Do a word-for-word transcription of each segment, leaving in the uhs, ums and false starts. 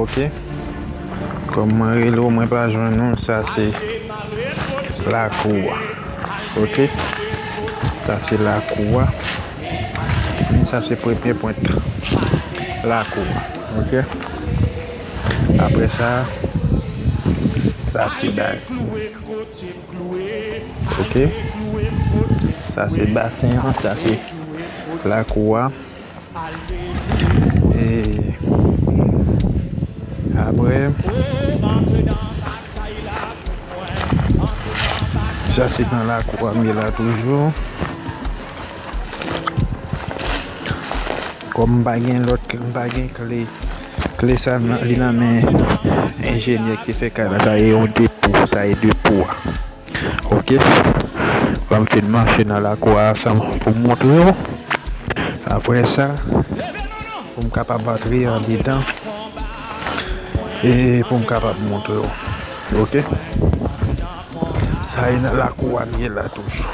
Ok. Kòm mwen rele w, mwen pa jwenn ou, sa se lakou a. Ok. Sa se lakou a. Men sa se premye pwent lakou a. Ok. Apre sa, sa se basen. Ok. Sa se basen an, sa se lakou a. E apre, sa se nan lakou a m ye la toujou. Kòm m pa gen lòt, m pa gen kle, kle sa nan, li nan men enjenyè ki te fè kay la. Sa e yon depo, sa e depo a. Ok. Ban m fin mache nan lakou a ansanm pou m montre w. Apre sa, pou m kapab antre andedan e pou m kapab montre w. Ok. Sa e nan lakou a m ye la toujou.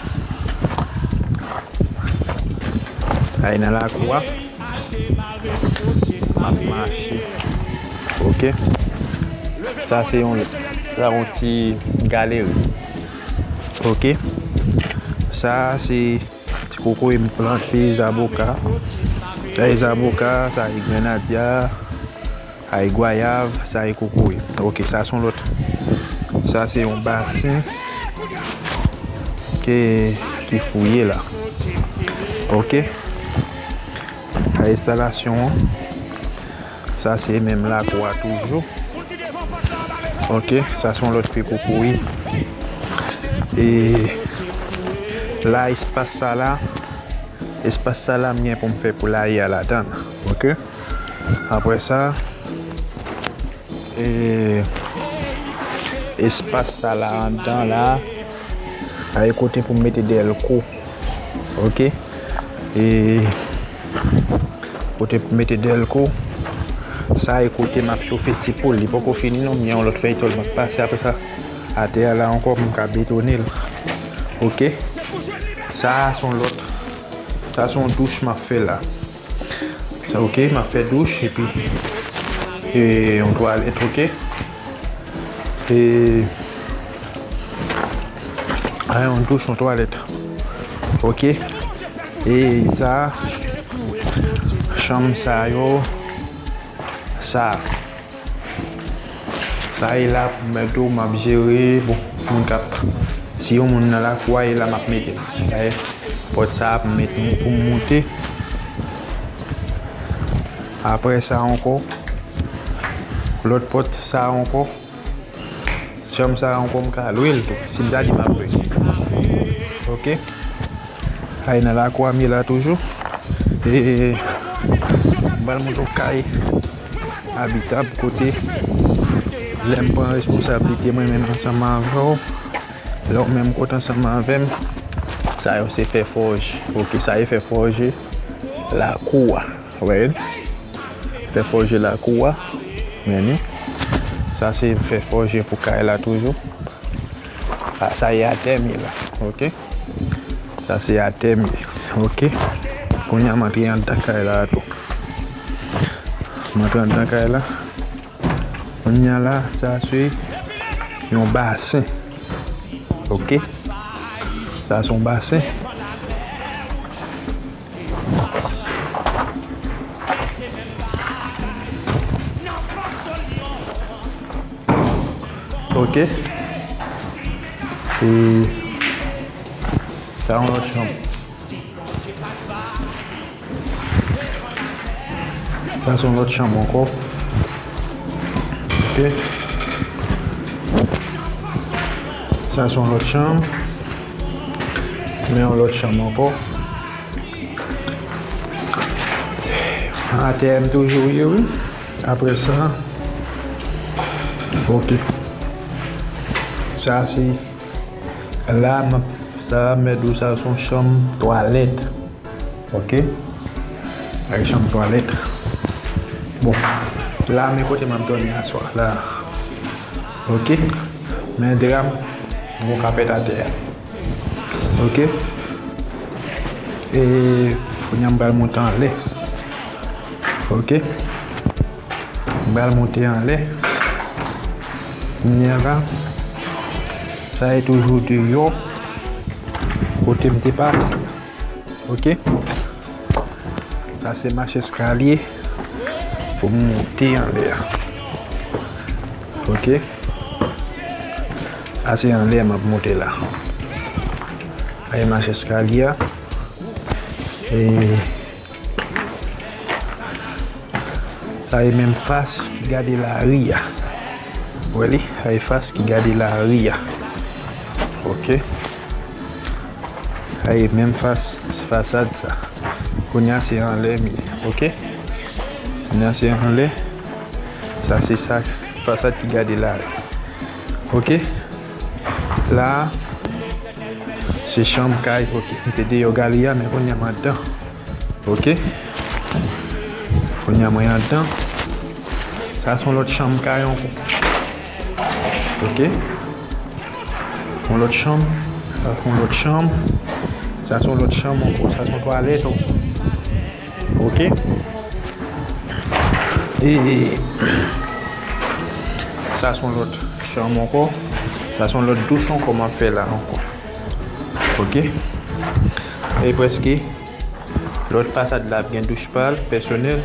Sa e nan lakou a. M ap mache. Ok. Sa se yon, sa yon ti galeri. Ok. Sa se ti kokoye m plante, zaboka. Sa e zaboka, sa e grenadya, sa e gwayav, sa e kokoye. Ok, sa se yon lòt. Sa se yon basen ki, ki fouye la. Ok. Sa enstalasyon an. Sa se menm lakou a toujou. Ok, sa se yon lòt pye kokoye. E la, espas sa la, espas sa la, m gen pou m fè poulaye a ladan l. Ok. Apre sa, e, espas sa la, anndan la, a, e kote pou m mete dèlko. Ok. E kote pou mete dèlko. Sa e kote m ap chofe ti poul. Li poko fini non, m gen yon lòt fèy tòl m ap pase apre sa. Atè a la ankò, m ka betone l. Ok. Sa se yon lòt. Sa se yon douch m ap fè la. Sa, ok, m ap fè douch epi, e, yon twalèt, ok. E, a, yon douch, yon twalèt. Ok. E sa, chanm sa yo, sa. Sa e la pou m mèt ou, m ap jere, bon, moun k ap, si yon moun nan lakou a, e la m ap mete l. Sa e pòt sa a pou m mete pou m moute. Apre sa ankò, lòt pòt sa a ankò, chanm sa a ankò, m ka lwe l tou, si m ta di m ap lwe. Ok. Ay, nan lakou a m ye la toujou. E, m pral montre w kay abitab kote lè m pran responsablite mwen menm ansanm avè w. Lè w menm kote ansanm avè m, sa yo se fè fòje. Ok, sa e fè fòje lakou a. Ou wè? Fè fòje lakou a. Men ni. Sa se fè fòje pou kay la toujou. A, sa e atè m ye la. Ok. Sa se atè m ye. Ok. Kounye a m antre anndan kay la tou. M antre anndan kay la. Kounye a la, sa se yon basen. Ok. Sa se yon basen. Ok. E sa yon lòt chanm. Sa se yon lòt chanm ankò. Ok. Sa se yon lòt chanm. Men yon lòt chanm ankò. Atè a m toujou ye, wi. Apre sa, ok. Sa se, la, m ap, sa, m mèt di w sa se yon chanm twalèt. Ok. Ak chanm twalèt. Bon, la, men kote m ap dòmi aswè la. Ok. Men dra m, gon kapèt atè a. Ok. E kounye a m pral monte anlè. Ok. Pral monte anlè. Kounye a la, sa e toujou deyò kote m te pase. Oke? Sa se mach eskalye pou m monte anlè a. Oke? Sa se anlè m ap monte la. Sa e mach eskalye a. E sa e menm fas ki gade lari a. Wè li? Sa e fas ki gade lari a. Oke. Sa e menm fas, fasad sa. Kounye a se anlè m ye. Oke. Kounye a se anlè. Sa se sa, fasad ki gade lari. Oke. La, se chanm kay. Oke. M te deyò galri a, men kounye a m anndan. Oke. Kounye a mwen anndan. Sa se yon lòt chanm kay ankò. Oke. Yon lòt chanm. Sa se yon lòt chanm. Sa se yon lòt chanm ankò. Sa se yon twalèt ankò. Oke. E sa se yon lòt chanm ankò. Sa se yon lòt douch ankò m ap fè la ankò. Oke. E prèske lòt fasad la ap gen douch pa l, pèsonèl.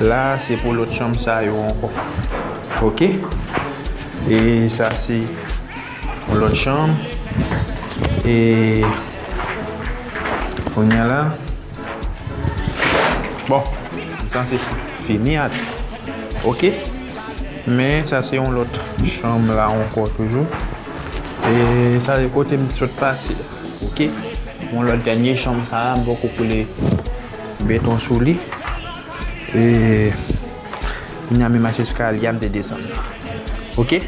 La, se pou lòt chanm sa yo ankò. Oke? E sa, se yon lòt chanm. E kounye a la, bon, m sanse fini a. Oke? Men sa, se yon lòt chanm la ankò toujou. E sa, se kote m sot pase. Oke? Yon lòt dènye chanm sa a, m poko koule beton sou li. E kounye a, men mach eskalye a, m te desann la. Oke?